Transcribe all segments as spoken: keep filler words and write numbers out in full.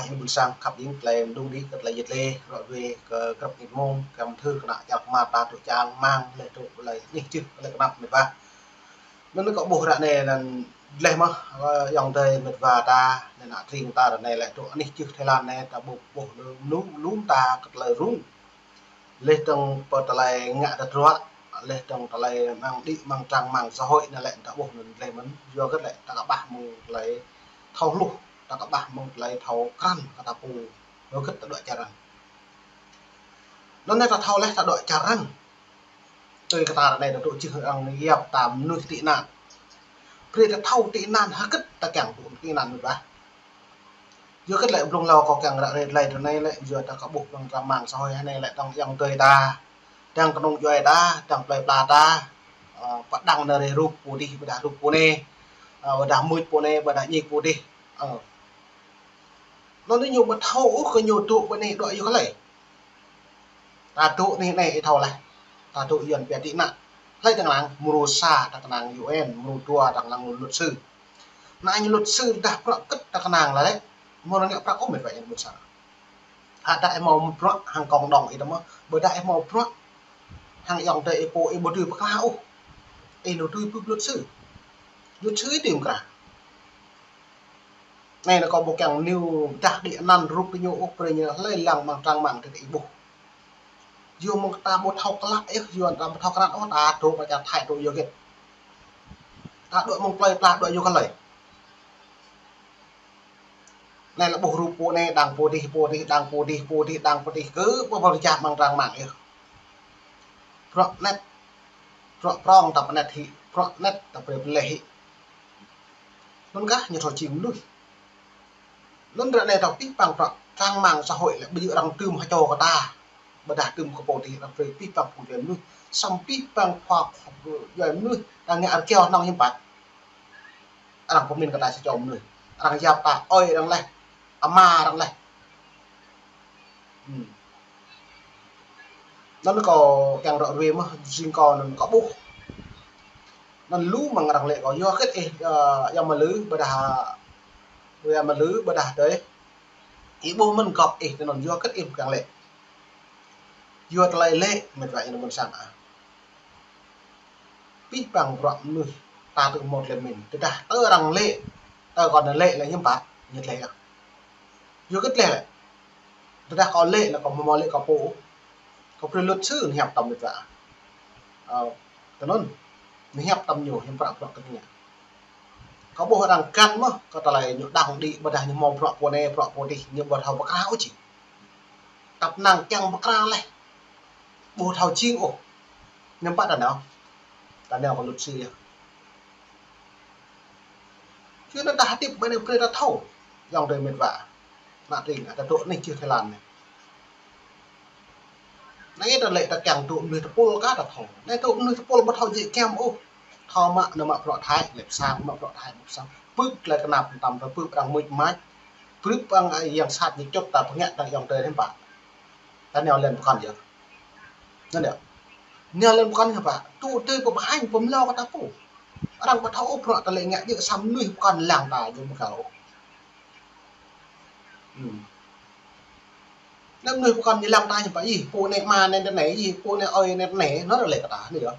Ƀôn sang khăp ƀing tơlơi mơdung đĭ kơ tơlơi yet lê, rŏ ruai kơ grăp anih mơ̆ng, kơ mơthưr kơ ană čar kơmar ta tŭ čang rơmang, laih tŭ tơlơi anih čưh, tơlơi kơnap mĕt wa. Anŭn kâo ƀuh ră anai anŭn laih mơ̆, ơ, ayŏng adơi mĕt wa ta, anŭn ană tring ta ră anai laih tŭ anih čưh Thái Lan anai ta ƀuh, ƀuh lu, lu, lu mơta kơ tơlơi rŭng. Laih dơ̆ng pơ tơlơi ngă tơdruă, laih dơ̆ng tơlơi mơ̆ng đĭ, mơ̆ng trang mạng xã hội anai lĕ ta ƀuh anŭn laih mơ̆n, yua hơget lĕ ta kơƀah mơ̆ng tơlơi thâo hluh, ta kơƀah mơ̆ng tơlơi thâo krăn kơ ta pô, yua hơget ta đuaĭ čar arăng. Anŭn anai ta thâo laih ta đuaĭ čar arăng. Tui kơ ta ră anai ta tŭ čưh arăng yap ta mơnuih tị nạn. Brơi ta thâo tị nạn hơget ta kiăng tŭ tị nạn mĕt wa. Yua hơget lĕ blung hlâo kâo kiăng ră ruai tơlơi ră anai lĕ, yua ta kơ ƀuh mơ̆ng trang mạng xã hội ră anai lĕ dơ̆ng ayŏng adơi ta, dơ̆ng kơnung djuai ta, dơ̆ng plơi pla ta, ơ, pơđăng nao rai rup pô adih, ƀôdah rup pô anai, ơ, ƀôdah mưč pô anai, ƀôdah ñik pô adih. Ơ. Anŭn anai ñu ƀu thâo ôh kơ ñu tŭ pơ anai đuaĭ yua kơ hlơi. Ta tŭ anih anai ih thâo laih. Ta tŭ Yuan pia tị nạn. Hlơi ta kơnang, mrô sa ta kơnang U N, mrô dua ta kơnang luật sư. Anai ñu luật sư dah bruă hơget ta kơnang laih lĕ. Mơ̆ arăng ngă prăk ôh mĕt wa ayŏng ƀôn sang. Hă dah ih hmâo bruă hăng cộng đồng ih tơ mơ̆, ƀôdah ih hmâo bruă hăng ayŏng adơi ih pô ih ƀu dưi pơkra ôh. Ih lu dưi bưp luật sư. Luật sư ih dưi pơkra. Anai anŭn kâo ƀu kiăng nêu dah đĭ anăn rup gơñu ôh, brơi ñu hlơi lăng mơ̆ng trang mạng tơ ih ƀuh. Yua mơ̆ng ta ƀu thâo klă ôh, yua ta ƀu thâo krăn ôh, ta tŭ pơ čar Thái tŭ yua hơget. Ta đuaĭ mơ̆ng plơi pla đuaĭ yua kơ hlơi. Anai lĕ ƀuh rup pô anai, đang pô adih, pô adih, đang pô adih, pô adih, đang pô adih, kơ ƀuh ƀuh rơjah mơ̆ng trang mạng yơh. Bruă anet, bruă prŏng ta pơanet hĭ, bruă anet ta brơi pơleh hĭ. Anŭn kah ñu thâo jing mơnuih. Anŭn ră anai ta pĭ păng bruă trang mạng xã hội lĕ ƀu djơ̆ arăng tơm hơčô kơ ta. Ƀôdah tơm kơ pô adih, arăng brơi pĭ păng phung djuai mơnuih. Samơ̆ pĭ păng phung djuai mơnuih ta ngă rơkiao hnong hiư̆m pă. Arăng pơmĭn kơ ta sa čô mơnuih. Arăng yap ta ơi arăng laih, ama arăng laih. Hmm. Anŭn kâo kiăng ră ruai mơ̆, jing kâo anŭn kâo ƀuh. Anŭn lu mơ̆ng arăng laĭ kâo, yua hơget ih, ơ, Yang Mơlư ƀôdah, Yang Mơlư ƀôdah adơi. Ih ƀuh mơ̆n gŏp ih tơ anŭn, yua hơget ih kiăng laĭ. Yua tơlơi laĭ, mĕt wa ayŏng ƀôn sang ah. Pĭ păng bruă mơnuih ta tŭ mơ̆ tơlơi pơmĭn. Tơdah tơ arăng laĭ, tơ kâo anŭn laĭ lĕ hiư̆m pă, ñu tơlơi ah. Yua hơget tơlơi lĕ. Tơdah kâo laĭ lĕ kâo hmâo laĭ kâo pô. Kâo brơi luật sư ñu hiăp tơm mĕt wa. Ơ, tơ anŭn. Ñu hiăp tơm ñu, hiư̆m pă bruă kơ ñu. Kâo ƀuh arăng găn mơ̆, kơ tơlơi ñu đang đĭ ƀôdah ñu hmâo bruă pô anai, bruă pô adih, ñu ƀu thâo pơkra ôh či. Tăp năng kiăng pơkra laih. Ƀu thâo jing ôh. Hiư̆m pă ta nao. Ta nao kơ luật sư yơh. Yua anŭn ta hơdip ƀơi anai brơi ta thâo. Ayŏng adơi mĕt wa. Ană tring, ta tŭ anih čưh Thái Lan anai. Anai ta lĕ ta kiăng tŭ mơnuih tơpul kah ta thâo. Anai tŭ mơnuih tơpul ƀu thâo jĕ kiăng ôh. Thâo mă anŭn mă bruă Thái, lĕ pơsang, mă bruă Thái, lĕ pơsang. Bưp tơlơi kơnap tơm ta bưp arăng mưč mač. Bưp arăng yang sat ñu čŭt ta pơngă ta ayŏng adơi hiư̆m pă. Ta nao lĕ pơkŏn yơh. Anŭn yơh. Nao lĕ pơkŏn hiư̆m pă. Tŭ tui pơbơhai pơmlâo kơ ta pô. Arăng ƀu thâo ôh bruă ta lĕ ngă djơ̆ sa mơnuih pơkŏn lăng ta djơ̆ mơ̆ kâo. Hmm. Anŭn mơnuih pơkŏn ñu lăng ta hiư̆m pă, ih, pô anai ama anai tơ anai, ih, pô anai ơi anai tơ anai, anŭn lĕ kơ ta, anai yơh.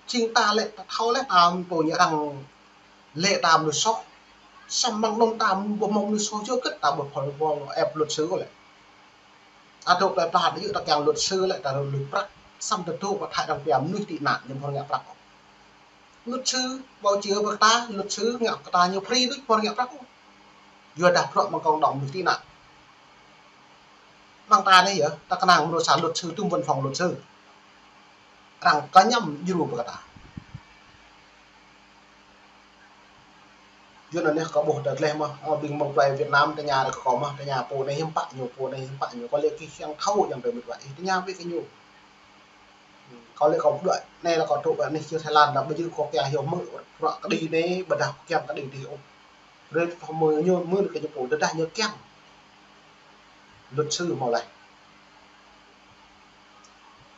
Jing ta lĕ ta thâo laih ta mơ̆ tŭ ñu arăng laĭ ta mơnuih soh. Samơ̆ mơ̆ng anŭn ta ƀu hmâo mơnuih soh yua hơget ta ƀu pơl pơl ĕp luật sư lĕ. Ta tŭ plơi pla ta yua ta kiăng luật sư lĕ ta lui prăk. Samơ̆ ta tŭ pơ Thái arăng pia mơnuih tị nạn ñu ƀu ngă prăk. Luật sư, bào chữa pơ ta, luật sư ngă kơ ta ñu free đôč, ƀu ngă prăk. Yua dah bruă mơ̆ng cộng đồng mơnuih tị nạn. Mơ̆ng ta anai yơh, ta kơnang mrô sa luật sư, tŭm văn phòng luật sư. Arăng kơñăm djru pơ ta. Yua anŭn anai kâo ƀuh ta gleh mơ̆, ơ, ƀing mơ̆ng plơi Việt Nam, tơña ră kơ kâo mơ̆, tơña pô anai hiư̆m pă ñu, pô anai hiư̆m pă ñu, kâo lĕ kih kiăng thâo ayŏng adơi mĕt wa, ih tơña ƀơi kơ ñu. Kâo lĕ kâo đuaĭ, anai lĕ kâo tŭ ƀơi anih čưh Thái Lan, dah ƀu djơ̆ kâo kiăng hyu mơ̆, bruă kơđi anai, ƀôdah kiăng kơđi adih ôh. Brơi ta thâo mơ̆ ñu, mơ̆ kơ ñu pô, tơdah ñu kiăng. Luật sư hmâo laih.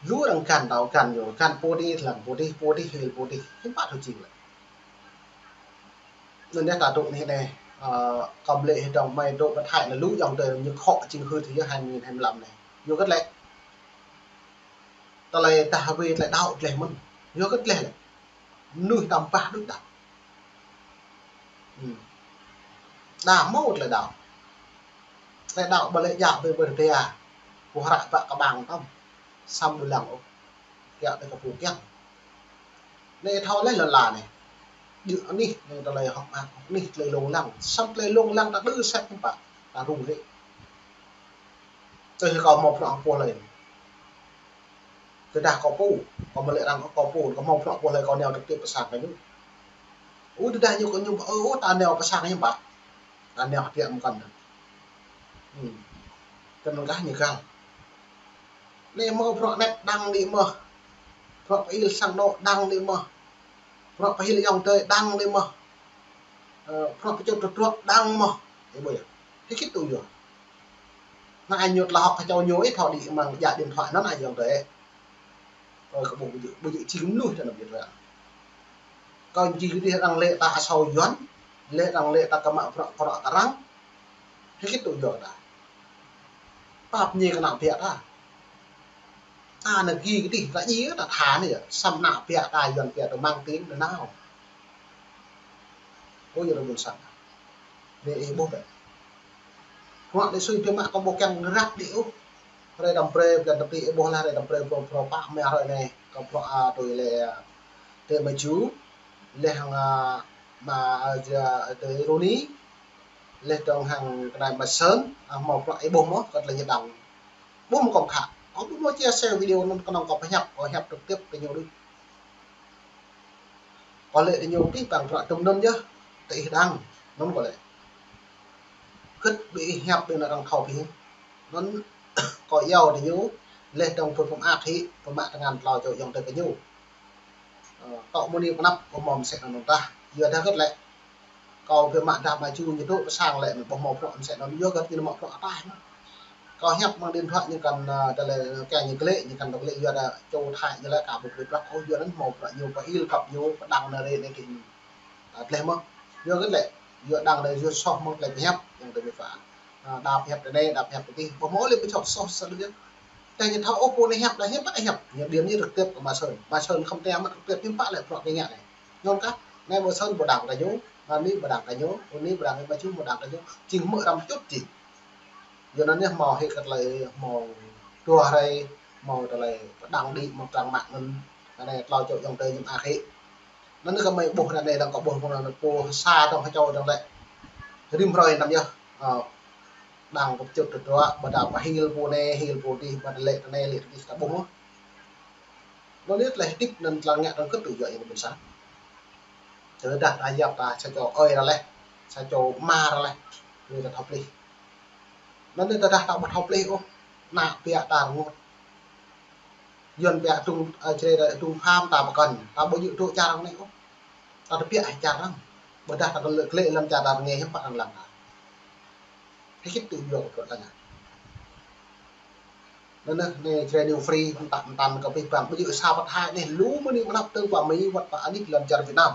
Lu arăng găn ta, găn ñu, găn pô adih, lăng pô adih, pô adih, hil pô adih. Hiư̆m pă thâo jing lĕ. Anŭn yơh ta tŭ anih anai. Ơ, kâo ƀu lĕ hơdrong mơi dŏ pơ Thái anai lu ayŏng adơi ñu khŏk jing hưt hĭ yơh hai nghìn hai mươi lăm anai. Yua hơget lĕ? Tơlơi tah wai tơlơi đaŏ tơlơi mơ̆n. Yua hơget lĕ? Mơnuih tơmpah đôč đaŏ. Hmm. Đa hmâo tơlơi đaŏ. Tơlơi đaŏ ƀu lĕ djă ƀơi ƀơi tơbiă. Ƀu hră ƀă kơƀang tơm. Samơ̆ ƀu lăng ôh. Kiăng tơ kơ pô kiăng. Anai thâo laih lŏn ala anai. Djơ̆ anih, anai tơlơi hŏk mơak, anih tơlơi lông lăng. Samơ̆ tơlơi lông lăng ta đơ sĕt hiư̆m pă. Ta rŭng rĕ. Tơdah kâo hmâo bruă pô hlơi. Tơdah kâo pô, kâo mă lĕ arăng kâo pô, kâo hmâo bruă pô hlơi kâo nao trực tiếp pơ sang kơ ñu. Ơ, tơdah ñu kơ ñu, ơ, ơ, ta nao pơ sang hiư̆m pă. Ta nao hơtiă mơkăn. Hmm. Tơnăng kah ñu găl. Anai hmâo bruă net đăng đĭ mơ̆n. Bruă pơhil sang anŏ đăng đĭ mơ̆n. Bruă pơhil ayŏng adơi đăng đĭ mơ̆n. Ơ, bruă pơčut tơdruă đăng mơ̆n. Ơ, ƀuh yơh. Hơget tŭ yua. Anai ñu tơlơi hŏk kơ čô ñu ih thâo đĭ amăng djă điện thoại anŭn ayŏng adơi. Ơ, kơ ƀuh ƀu djơ̆, ƀu djơ̆ jing mơnuih tơ anăp điện thoại. Kâo jing dih arăng lĕ ta asâo Yuan, lĕ arăng lĕ ta kơ mă bruă kơ arăng. Hơget tŭ yua ta. Pap ñu kơ ană biă ta. Ta anai gih kơ dih, ta djai ta tha anai yơh, samơ̆ ană biă ta Yuan biă tơ mang tiếng nanao. Ơ, yua anŭn ƀôn sang. Anai ih ƀuh bĕ. Bruă anai sui biă mă kâo ƀu kiăng răk đĭ ôh. Hrơi đăm brơi, blan tơpĭ ih ƀuh lah hrơi đăm brơi, bruă, bruă pă mă hrơi anai. Kâo bruă, a, tui lĕ, a, tơ mă Ju. Leh hăng, a, mă, a, ja, tơ Runi. Leh dong hăng kơnai mă Sơn, a, hmâo bruă ih ƀuh mơ̆n, kơ tơlơi ñu đăng. Ƀuh mơ̆n kâo khă. Kâo ƀu hmâo chia sẻ video anŭn kơnơ̆ng kâo pơhiăp, kâo hiăp trực tiếp kơ ñu đôč. Kâo lĕ kơ ñu pih păng bruă tŭm anŭn yơh, tơ ih đăng, anŭn kâo lĕ. Hơget ƀing ih hiăp ƀing anŭn arăng thâo pih. Anŭn kâo iâu kơ ñu, leh dong pơmă hĭ, pơmă tơngan tlâo čô ayŏng adơi kơ ñu. Ơ, tŏ mơ̆ng anai pơ anăp kâo hmâo mơsĕ anŭn tah. Yua dah hơget lĕ. Kâo biă mă dah mă Ju ñu dŏ pơ sang lĕ, anŭn ƀu hmâo bruă mơsĕ anŭn, yua hơget ñu mă bruă ataih. Kâo hiăp amăng điện thoại ñu kăn, a, tơlơi kơ ñu glĕ, ñu kăn tơlơi yua dah čô Thái ñu lĕ ka ƀu glĕ bruă ôh, yua anŭn hmâo bruă ñu pơhil kăp ñu, pơđăng anai rĕ anai kơ ñu. Ta glĕ mơ̆n. Yua hơget lĕ, yua đăng anai yua soh mơ̆ng tơlơi pơhiăp, ayŏng adơi mĕt wa. A, đa pơhiăp tơ anai, đa pơhiăp tơ adih. Ƀu hmâo lĕ pơčŏk soh sa đôč yơh. Tơdah ñu thâo ôh pô anai hiăp, đa hiăp pă hiăp. Ñu điện ñu trực tiếp kơ mă Sơn. Mă Sơn khŏm tơña mă trực tiếp hiư̆m pă lĕ bruă kơ ngă anai. Anŭn kah, anai mă Sơn ƀu đăng kơ ñu, mă anai ƀu đăng kơ ñu, mă anai ƀu đăng kơ ñu, mă Ju ƀu đăng kơ ñu. Jing hmư̆ răm čut jing. Yua anŭn anai hmâo hĭ kơ tơlơi hmâo dua hrơi, hmâo tơlơi pơđăng đĭ mơ̆ng trang mạng anŭn. Anai tlâo čô ayŏng adơi ñu mă hĭ. Anŭn anai kơ mơi ƀuh anai, anai dong kâo ƀuh mơ̆ng anŭn pô sa dong hơčâo dong lĕ. Rĭm hrơi anăm yơh. Ơ. Đăng pơčut tơdruă, ƀôdah pơhil pô anai, hil pô adih, ƀôdah lĕ tơ anai, lĕ tơ adih ta ƀuh mơ̆n. Anŭn anai tơlơi hơdip anŭn tơlơi ngă dong kơ tŭ yua ayŏng adơi ƀôn sang. Tơdah ta yap ta sa čô ơi ră leh, sa čô ama ră leh, anai ta thâo plih. Anŭn anai tơdah ta ƀu thâo plih ôh, ană biă ta rơngot. Yuan biă tŭng, a, Jrai ta tŭng pham ta pơkŏn, ta ƀu djơ̆ dŏ čar arăng anai ôh. Ta tơbiă hĭ čar arăng. Ƀôdah ta kơ lĕ, lĕ lăm čar ta rơngai hiư̆m pă arăng lăng ta. Hơget tŭ yua kơ bruă ta ngă. Anŭn anai, anai Jrai New Free, mơtam, mơtam kơ pih păng. Ƀu djơ̆ sa pơ Thái anai, lu mơnuih mơnăp tơ̆ng pơ Mi, wơ̆t pơ anih lăm čar Việt Nam.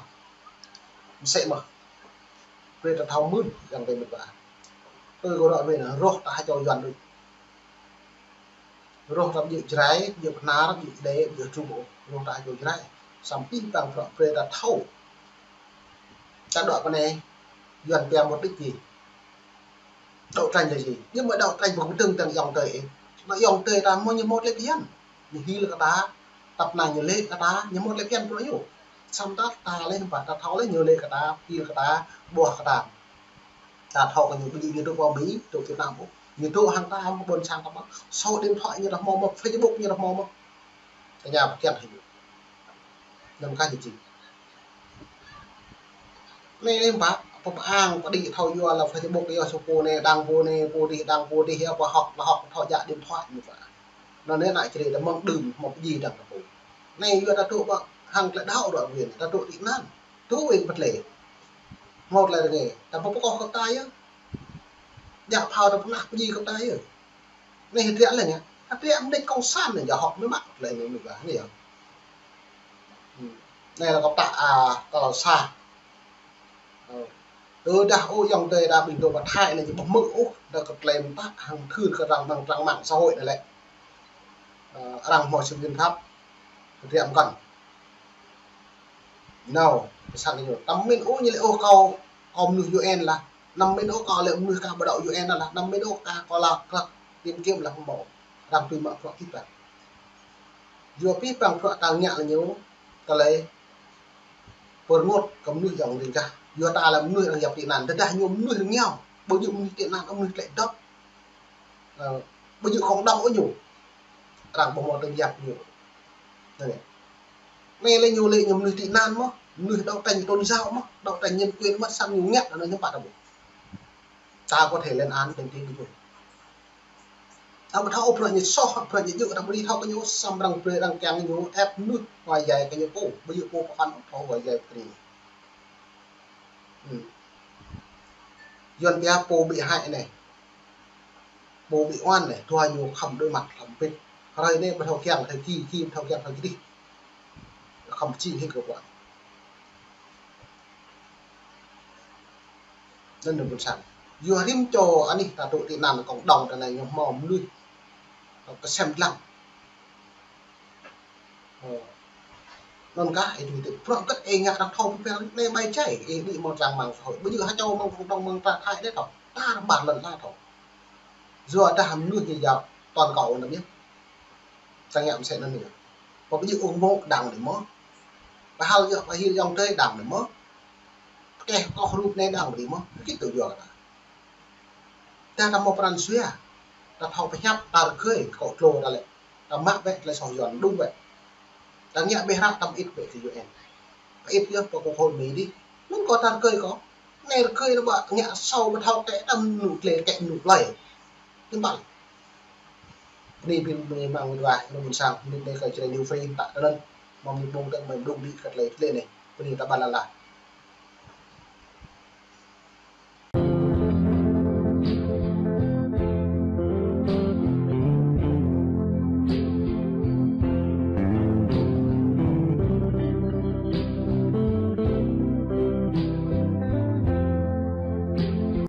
Mơsĕ mơ̆n. Brơi ta thâo mưn, ayŏng adơi mĕt wa. Tui kâo ră ruai anai, rŏh ta hơčâo Yuan đôč. Rŏh ta ƀu djơ̆ Jrai, ƀu djơ̆ Bahnar, ƀu djơ̆ Êđê, ƀu djơ̆ Trung ôh. Rŏh ta hơčâo Jrai. Samơ̆ pih păng bruă brơi ta thâo. Ta dŏ pơ anai, Yuan pia một đích gì? Đấu tranh là gì? Nhưng mà đấu tranh bằng tơ̆ng tơ̆ng ayŏng adơi. Anŭn ayŏng adơi ta hmâo ñu hmâo tơlơi phiăn. Ñu hil kơ ta, tăp năng ñu lĕ kơ ta, ñu hmâo tơlơi phiăn bruă ñu. Samơ̆ ta, ta lĕ hiư̆m pă, ta thâo lĕ ñu lĕ kơ ta, hil kơ ta, ƀuah kơ ta. Ta thâo kơ ñu ƀu djơ̆ ñu dŏ pơ Mi, dŏ Việt Nam ôh. Ñu dŏ hăng ta, ƀôn sang ta ƀă. Số điện thoại ñu ta hmâo mơ̆n, Facebook ñu ta hmâo mơ̆n. Tơña pơkiăng hĭ ñu. Anŭn kah ñu jing. Anai lĕ ƀă, pơpă ang pơđĭ thâo yua lăm Facebook yua sô pô anai, đăng pô anai, pô adih, đăng pô adih, yua pơhŏk, pơhŏk, thâo djă điện thoại ñu ƀă. Anŭn anai ană Jrai ta mơ̆ng đưm, hmâo pơdjai dơ̆ng kơ pô. Anai yua ta dŏ ƀă, hăng tơlơi đaŏ dŏ wĭn, ta dŏ ti anŭn. Dŏ wĭn pơtlĕ. Hmâo tơlơi rơngai, ta ƀu pơkŏh kơ ta yơh. Djă phao ta pơnah pơdjai kơ ta yơh. Anai hơdră lĕ anai. Hơdră mơnuih cộng sản anai, djă hŏk mơ̆ mă tơlơi anai mơ̆ ƀă anai yơh. Hmm. Anai lĕ kâo pơtă, a, tơlơi sa. Ơ. Tơdah ôh ayŏng adơi ta ƀing dŏ pơ Thái anai či ƀu hmư̆ ôh, ta kơ klem tah hăng thưr kơ arăng ƀăng trang mạng xã hội anai lĕ. Ơ, arăng hmâo sự biện pháp, kơ triam kăn. Nao, pơsăn ñu. Tăm min ôh ñu lĕ ôh kâo, kâo mơnuih U N lah. Năm min ôh kâo lĕ mơnuih ka ƀu đaŏ U N lah. Năm min ôh ka kâo lăk lăk tìm kiếm lah hmâo. Arăng tui mă bruă pih păng. Yua pih păng bruă ta ngă lĕ ñu, tơlơi pơrơngot kơ mơnuih ayŏng adơi gah. Yua ta lĕ mơnuih arăng yap tị nạn, tơdah ñu mơnuih rơngiao, ƀu djơ̆ mơnuih tị nạn, mơnuih tlĕ dŏp. Ơ, ƀu djơ̆ cộng đồng ôh ñu. Arăng ƀu hmâo tơlơi yap ñu. Anai. Anai lĕ ñu lĕ ñu mơnuih tị nạn mơ̆n, mơnuih đấu tranh tôn giáo mơ̆n, đấu tranh nhân quyền mơ̆n, săn ñu ngă anai ñu pă ta ƀu. Ta có thể lên án, lên tiếng được. Ta ƀu thâo bruă ñu soh, bruă ñu djơ̆, ta ƀu thâo kơ ñu, samơ̆ arăng brơi arăng kiăng ñu ĕp mơnuih, huai djai kơ ñu pô, ƀu djơ̆ pô pơkŏn, thâo huai djai kơ ñu. Hmm. Yuan pia pô bị hại anai, pô bị oan anai, dua ñu khŏm đối mặt, khŏm pĭt. Hrơi anai ƀu thâo kiăng, hrơi ki, ki ƀu thâo kiăng, hrơi ki dih. Khŏm či hĭ kơ pô. Anŭn anai ƀôn sang. Yua rĭm čô anih ta dŏ tị nạn cộng đồng ta anai ñu hmâo mơnuih kơsem dlăng. Ơ. Anŭn kah, ih tui tui. Bruă kơ̆t ih ngă arăng thâo pơpel anai ƀai čai, ih đĭ mơ̆ng trang mạng xã hội. Ƀu djơ̆ ha čô mơ̆ng cộng đồng mơ̆ng ta Thái đĕ thâo. Ta rơbat lŏn ta thâo. Yua dah mơnuih ñu yap toàn cầu anŭn yơh. Ta ngă mơsĕ anŭn yơh. Pơ ƀu djơ̆ ung mông đang đĭ mơ̆n. Pơhal yơh, pơhil ayŏng adơi đang đĭ mơ̆n. Pơkeh koh rup anai đang đĭ mơ̆n. Kit tui yua kơ ta. Dah ta hmâo pran jua, ta thâo pơhiăp, ta rơgơi, kơ klô ta lĕ. Ta mă bĕ tơlơi soh Yuan, đŭng bĕ. Ta ngă bĕ hră, ta mơit bĕ kơ U N. Mơit yơh pơ kơkuh khul Mi dih. Anŭn kơ ta rơgơi kơ. Anai rơgơi anŭn ƀă ngă sâu ƀu thâo kĕ, ta mơnŭ klê kĕ mơnŭ plơi. Tơmpal. Bơni, bơni, bơni mơ̆ng wĭt wa, anŭn ƀôn sang, mơnit anai kơ Jrai New Frame ta tơlơi. Mơ̆ng mơnit mông tơ̆ng mơ̆ng đŭng đĭ kơ tơlơi tlê anai. Bơni ta ƀă lă lă.